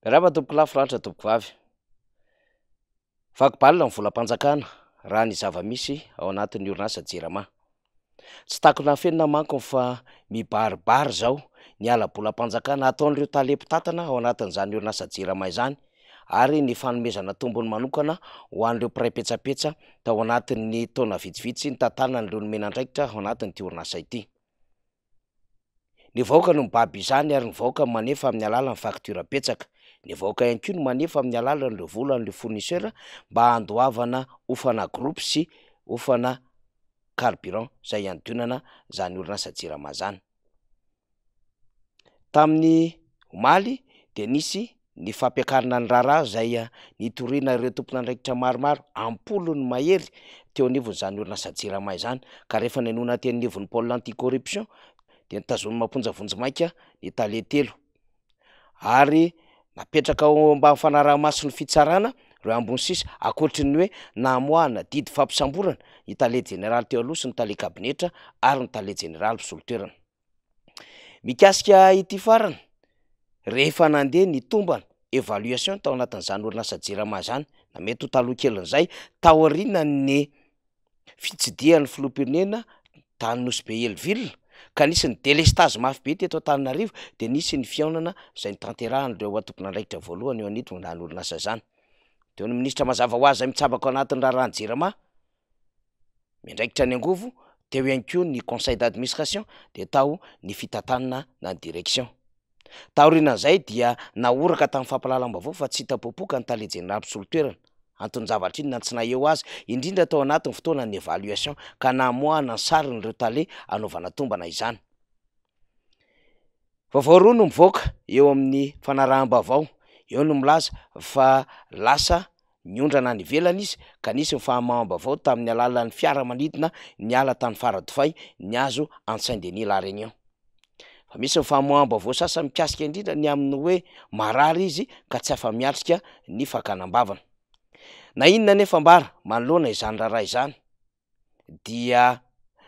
Miarahaba tompoko lahy, finaritra tompoko vavy. Vaky balle ny volam-panjakana raha ny zava-misy ao anatin'ny orinasa Jirama. Tsy takona afenina manko fa mibaribary izao ny hala-bolam-panjakana ataon'ireo tale mpitantana ao anatin'izany orinasa Jirama izany ary ny fanomezana tombony manokana ho an'ireo mpiray petsapetsa tao anatin'ny taona vitsivitsy nitantanan'ireo nomena andraikitra ao anatin'ity orinasa ity. Ny vahoaka no mibaby izany ary ny vahoaka no manefa amin'ny alalan'ny facture betsaka. Ny vahoaka ihany koa no manefa amin'ny alalan'ireo volan'ireo fournisseur mba handoavana hofana groupe sy hofana carburant izay iantonana izany orinasa Jirama izany. Tamin'ny omaly dia nisy ny fampiakarana ny raharaha izay nitoriana ireo tompon'andraikitra maromaro am-polony mahery teo anivon'izany orinasa Jirama izany ka rehefa nenoina teny anivon'ny pôle anti-corruption dia notazomina am-ponja vonjimaika ny tale telo ary napetraka ao ambany fanaraha-mason'ny fitsarana ireo ambiny sisa ankoatry ny hoe namoahana didy fampisamborana ny tale jeneraly teo aloha sy ny tale kabinetra ary ny tale jeneraly mpisolo toerana. Mikasika ity farany, rehefa nandeha ny tombana, évaluation, tao anatin'izany orinasa Jirama izany, na mety ho taloha kelin'izay, taorian'ny fitsidihan'ny filoham-pirenena tany Nosy Be Hell Ville, ka nisy ny délestage mafy be teto Antananarivo, dia nisy ny fihaonana izay notanterahan'ireo tompon'andraikitra voalohany eo anivon'izany orinasa izany. Teo ny minisitra mazava ho azy izay mitsabaka ao anatin'ny raharahan'ny Jirama, Miandraikitra ny angovo, teo ihany koa ny conseil d'administration dia tao ny fitantanana na ny direction. Taorianan'izay dia nahoraka tamin'ny fampahalalam-baovao fa tsy hita popoka ny tale jeneraly mpisolo toerana. Anton-javatra inona tsy naheho azy, indrindra tao anatin'ny fotoanan'ny évaluation ka namoahana ny sarin'ireo tale hanaovana tombana izany. Vaovao roa no mivoaka eo amin'ny fanaraham-baovao. Eo no milaza fa lasa niondrana any ivelany izy ka nisy ny fahamaham-baovao tamin'ny alalan'ny fiaramanidina niala tany Faradofay nihazo an'i Saint Denis La Réunion. Fa misy ny famoaham-baovao sasany mikasika indrindra ny amin'ny hoe marary izy ka tsy afa-miatrika ny fakana am-bavany. Na inona anefa ambara manoloana izany raharaha izany dia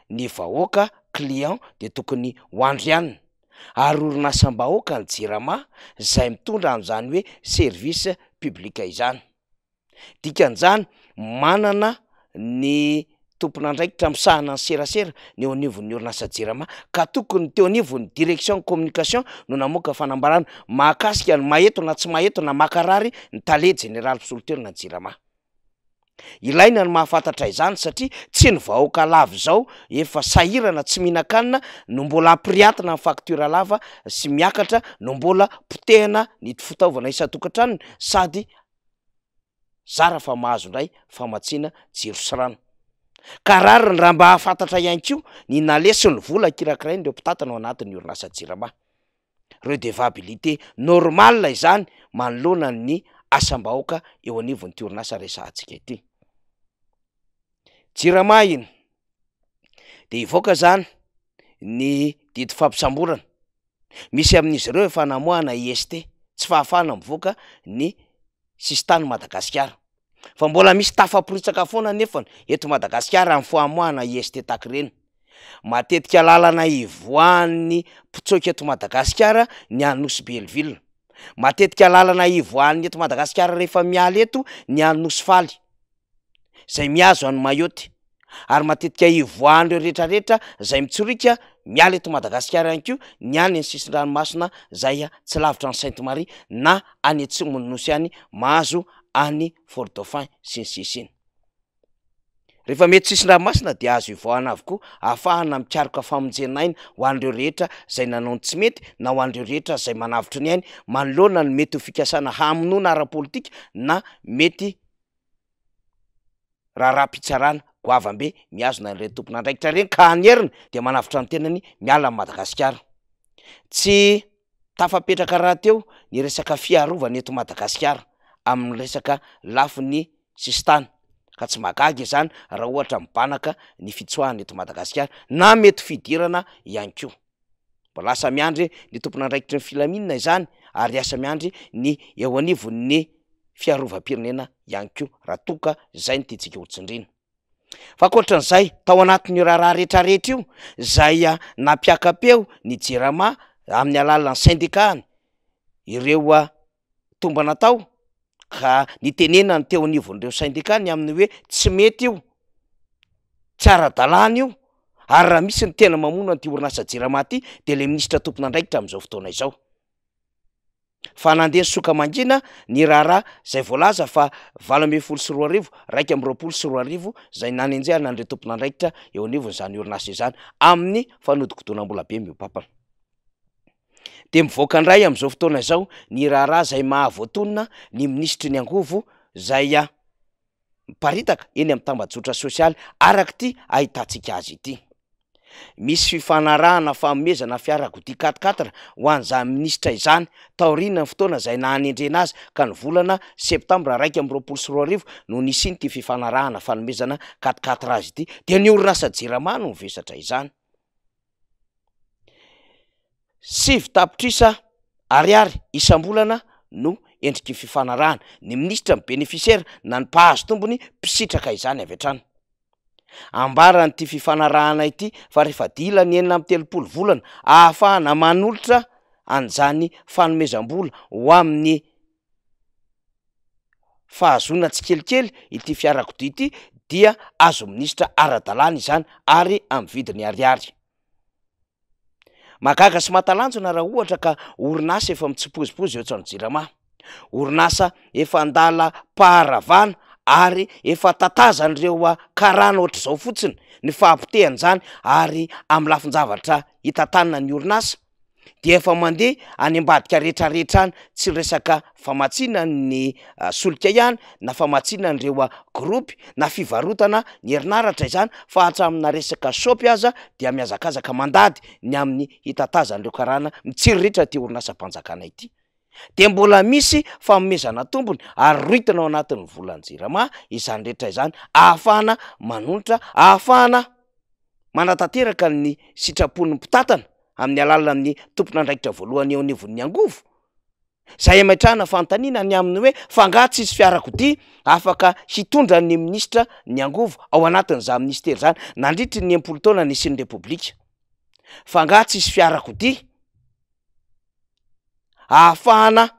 ny vahoaka, client, dia tokony ho andrianina ary orinasam-bahoaka ny jirama izay mitondra an'izany hoe service public izany. Dikan'izany manana ny tompon'andraikitra misahana ny serasera ny eo anivon'ny orinasa jirama ka tokony teo anivon'ny direction communication no namoaka fanambarana mahakasika ny maheto na tsy maheto na makarary ny tale jeneraly mpisolo toerana ny jirama. Ilaina ny mahafantatra izany satria tsy ny vahoaka lava izao efa sahirana tsy mihinan-kanina no mbola ampiriatina ny facture lava sy miakatra no mbola potehina ny fitaovana isan-tokantranony sady zara fa mahazo indray famatsiana jiro sy rano. Ka rariny raha mba hahafantatra ihany koa ny naleha sy ny vola kirakirain'ireo mpitantana ao anatin'ny orinasa Jirama. redevabilité normale izany manoloana ny asam-bahoaka eo anivon'ity orinasa resahantsika ity. Jirama iny de hivoaka zany ny didy fampisamborana, misy amin'izy ireo efa namoahana IST, tsy fahafahana mivoaka ny sisintany Madagasikara. Fa mbola misy tafaporitsaka foana anefa eto Madagasikara amin'ny famoahana IST tahaka ireny. Matetika lalana ivoahan'ny mpitsoaka eto Madagasikara ny any Nosy Be Hell-Ville. Matetika lalana ivoahan'ny eto Madagasikara rehefa miala eto ny any Nosy Faly. izay mihazo an'i Mayotte ary matetika ivoahan'ireo rehetrarehetra izay mitsoriaka miala eto Madagasikara ihany koa ny any ny sisin-dranomasina izay tsy lavitra an'i Sainte Marie na any atsimon'ny nosy any mahazo any Fort Dauphin sy ny sisa iny. Rehefa mety sisin-dranomasina dia azo ivoahana avokoa ahafahana mikaroka famonjena aina ho an'ireo rehetra izay nanao ny tsy mety na ho an'ireo rehetra izay manavotra ny ainy manoloana ny mety ho fikasana hamonoana ara-politika na mety raharaham-pitsarana goavam-be mihazona an'ireny tompon'andraikitra ireny ka any heriny dia manavotra ny tenany miala amin'i Madagasikara. Tsy tafapetraka rahateo ny resaka fiarovana eto Madagasikara amin'ny resaka lafiny sisintany ka tsy mahagaga izany raha ohatra mibanaka ny fitsoahana eto Madagasikara na mety fidirana ihany koa. Mbola asa miandry ny tompon'andraikitry ny filaminana izany ary asa miandry ny eo anivon'ny fiarovam-pirenena ihany koa raha toa ka izay no tiantsika ho tsindriana. Fa ankoatran'izay, tao anatin'io raharaha rehetrarehetra io, izay nampiaka-peo ny Jirama amin'ny alalan'ny sendikany, ireo. tombana tao ka nitenenany teo anivon'ireo sendika ny amin'ny hoe tsy mety io, tsy ara-dalàna io ary raha misy ny tena mamono an'ity orinasa Jirama ity de le minisitra tompon'andraikitra amin'izao fotoana izao. Fa nandeha nisoka mangina ny raharaha izay voalaza fa 2018, 2021 izay nanenjehana an'ireo tompon'andraikitra eo anivon'izany orinasa izany amin'ny fanodikodonam-bola be mihoa-pampana. Dia mivoaka indray amin'izao fotoana izao ny raharaha izay mahavoatonona ny minisitry ny angovo izay miparitaka eny amin'ny tambajotra sosialy araka ity ahitantsika azy ity. Misy fifanarahana fanomezana fiarakodia quatre quatre ho an'izany minisitra izany taorian'ny fotoana izay nahanendrena azy ka ny volana septambra 2021 no nisian'ity fifanarahana fanomezana quatre quatre azy ity dia ny orinasa Jirama no nivesatra izany. 9 tapitrisa ariary isam-bolana no endriky ny fifanarahana. Ny minisitra ny bénéficiaire na ny mpahazo tombony mpisitraka izany avy hatrany. Ambaran'ity fifanarahana ity fa rehefa dila ny 36 volana ahafahana manolotra an'izany fanomezam-bola ho amin'ny fahazoana tsikelikely ity fiarakodia ity dia azo minisitra ara-dalàna izany ary amin'ny vidiny ariary. Mahagaga sy mahatalanjona raha ohatra ka orinasa efa mitsipozipozy eo an-trano Jirama, orinasa efa an-dalam-paharavana ary efa tatazan'ireo karana ohatr'izao fotsiny ny fahapotehan'izany ary amin'ny lafin-javatra hitantanana ny orinasa dia efa mandeha any ambadika rehetrarehetra any, tsy resaka famatsiana ny solika ihany na famatsiana an'ireo gropy na fivarotana ny herinaratra izany fa hatramina resaka shop aza dia mihazakazaka mandady ny amin'ny hitatazan'ireo karana mitsiriritra ity orinasam-panjakana ity. Dia mbola misy fanomezana tombony ary rohitina ao anatin'ny volan'ny Jirama izany rehetra izany ahafahana manonitra, ahafahana manatanteraka ny sitrapon'ny mpitantana amin'ny alalan'ny tompon'andraikitra voalohany eo anivon'ny angovo. Izay ametrahana fanontaniana ny amin'ny hoe fa angaha tsisy fiarakodia afaka hitondra ny minisitra ny angovo ao anatin'izany minisitera izany nandritry ny 60 taona nisian'ny Repoblika? Fa angaha tsisy fiarakodia ahafahana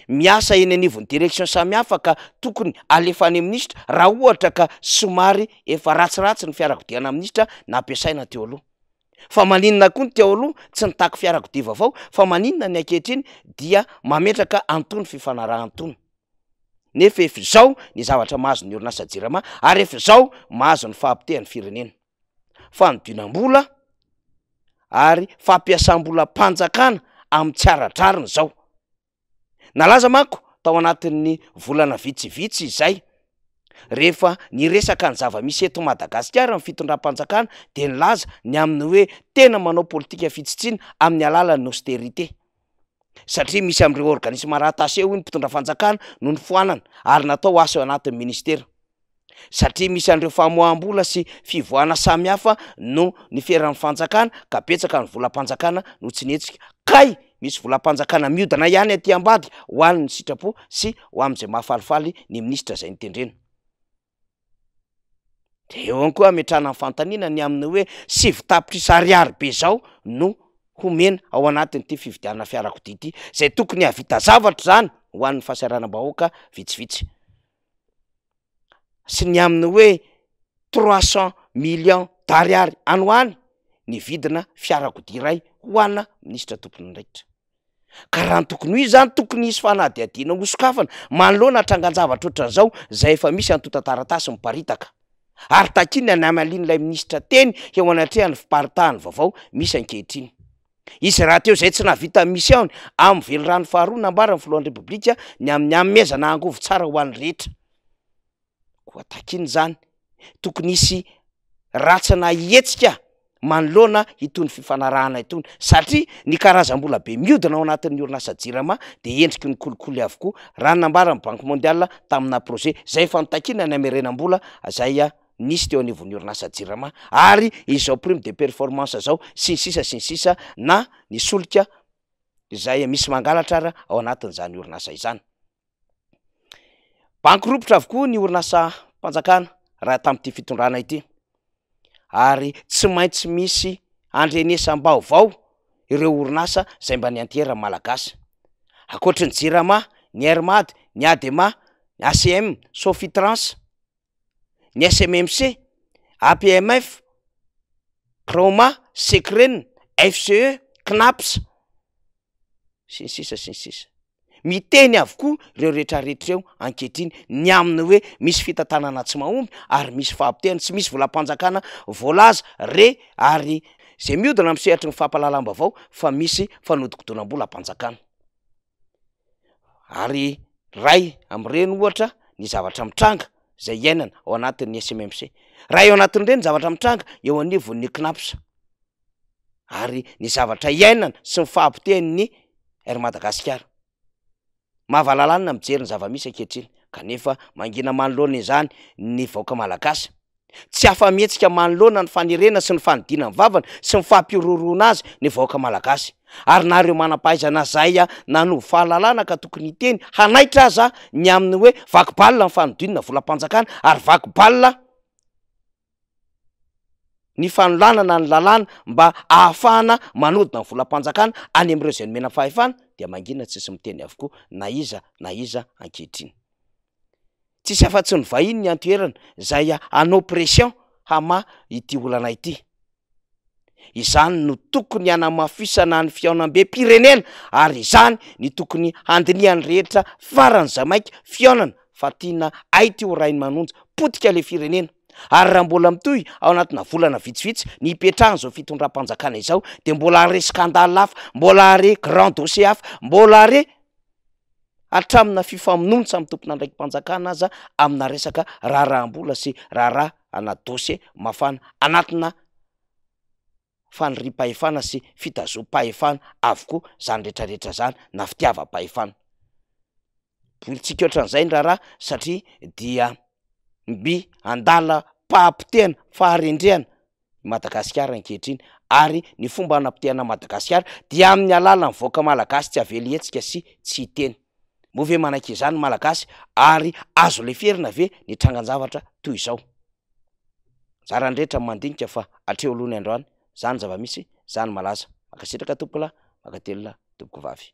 miasa eny anivon'ny direction samihafa ka tokony alefa any minisitra raha ohatra ka somary efa ratsiratsy ny fiarakodiana minisitra nampiasaina teo aloha? Fa maninona koa ny teo aloha tsy nitaky fiarakodia vaovao fa maninona ny ankehitriny dia mametraka an'itony fifanarahana itony? Nefa efa izao ny zavatra mahazo ny orinasa Jirama ary efa izao mahazo ny fahapotehan'ny firenena. Fanodinam-bola ary fampiasam-bolam-panjakana amin'ny tsy ara-drariny izao. Nalaza manko tao anatin'ny volana vitsivitsy izay, rehefa niresaka ny zava-misy eto Madagasikara ny fitondram-panjakana dia nilaza ny amin'ny hoe tena manao politika fitsitsiana amin'ny alalan'ny austérité. Satria misy amin'ireo organisme rattaché hoy ny mpitondra fanjakana no nofoanana ary natao asa eo anatin'ny ministera. Satria misy an'ireo famoaham-bola sy fivoahana samihafa no niferan'ny fanjakana ka betsaka ny volam-panjakana no tsy nihetsika. Kay misy volam-panjakana miodina ihany aty ambadika ho an'ny sitrapo sy ho amin'izay mahafalifaly ny minisitra izay notendrena. Dia eo ihany koa ametrahana ny fanontaniana ny amin'ny hoe 9 tapitrisa ariary be izao no homena ao anatin'ity fividianana fiarakodia ity, izay tokony hahavita zavatra izany ho an'ny fahasahiranam-bahoaka vitsivitsy. Sy ny amin'ny hoe 300 millions d'ariary any ho any ny vidina fiarakodia iray ho ana minisitra tompon'andraikitra. Ka raha ny tokony ho izy zany tokony hisy fanadihadiana hosokafana manoloana trangan-javatra ohatran'izao izay efa misy antontan-taratasy miparitaka. Ary takiana ny hamalian'ilay minisitra teny eo anatrehan'ny fiparitahan'ny vaovao misy ankehitriny. Izy rahateo izay tsy nahavita mission-ny amin'ny velirano faharoa nambaran'ny filohan'ny Repoblika ny amin'ny hanomezana angovo tsara ho an'ny rehetra. Koa takiana izany, tokony hisy ratsana hihetsika manoloana itony fifanarahana itony satria ny karazam-bola be miodina ao anatin'ny orinasa Jirama dia endriky ny kolikoly avokoa raha ny nambaran'ny Banque mondiale tamina projet izay efa notakiana ny hamerenam-bola izay nisy teo anivon'ny orinasa Jirama ary izao prime de performance izao sy ny sisa sy ny sisa na ny solika izay misy mangalatra ara ao anatin'izany orinasa izany. Banky ropitra avokoa ny orinasam-panjakana raha tamin'ity fitondrana ity ary tsy maintsy misy andrenesam-baovao ireo orinasa izay mba nianteran'ny Malagasy. Ankoatry ny Jirama, ny Air Mad, ny Adema, ny ACM, Sofitrans, ny SMMC, APMF, Kraoma, Secren, FCE, Cnaps, sy ny sisa sy ny sisa. Miteny avokoa ireo rehetrarehetra ireo ankehitriny ny amin'ny hoe misy fitantanana tsy mahomby ary misy fahapotehana, tsy misy volam-panjakana voalaza re ary izay mihodina amin'ny sehatry ny fampahalalam-baovao fa misy fanodikodinam-bolam-panjakana. Ary ray amin'ireny ohatra ny zavatra mitranga izay iainana ao anatin'ny SMMC, ray ao anatin'ireny ny zavatra mitranga eo anivon'ny Cnaps. ary ny zavatra iainana sy ny fahapotehan'ny Air Madagasikara. Mahavalalanina mijery ny zava-misy ankehitriny kanefa mangina manoloana izany ny vahoaka malagasy. Tsy afa-mihetsika manoloana ny fanerena sy ny fanidina ny vavany sy ny fampihorohoroana azy ny vahoaka malagasy. Ary na ireo manam-pahaizana izay nanovo fahalalana ka tokony hiteny hanaitra aza ny amin'ny hoe vaky balle ny fanodinana volam-panjakana ary vaky balle ny fanolanana ny lalàna mba ahafahana manodina ny volam-panjakana any amin'ireo izay nomena fahefana dia mangina tsisy miteny avokoa na iza na iza ankehitriny. Tsisy afa-tsy ny vahiny ny antoerana izay hanao pression hamaha ity olana ity. Izany no tokony hanamafisana ny fihaonambem-pirenena ary izany ny tokony handinihan'ny rehetra faran'izay maika fihaonana fa tiana hay ty ho rainimanonja potika le firenena ary raha mbola mitohy ao anatina volana vitsivitsy ny hipetrahan'izao fitondram-panjakana izao de mbola hare scandale hafa, mbola hare grand dossier hafa, mbola hare hatramina fifamonoana samy tompon'andraiki-panjakana aza amina resaka raharaham-bola sy raharaha ana dossier mafana anatina faniriam-pahefana sy fitazoam-pahefana avokoa zany retraretra zany na fitiavam-pahefana. Borintsika ohatran'izay ny raharaha satria dia mby andalam-pahapotehana, faharendrehana i Madagasikara ankehitriny ary ny fomba hanapotehana an'i Madagasikara dia amin'ny alalan'ny vahoaka malagasy tsy avela hihetsika sy tsy hiteny. Moa ve manaiky izany ny Malagasy ary azo leferina ve ny trangan-javatra toy izao? Anjaran'ny rehetra ny mandinika fa hatreo aloha ny androany, zany zava-misy, zany malaza. Mankasitraka tompokolahy, mankatelina tompokovavy.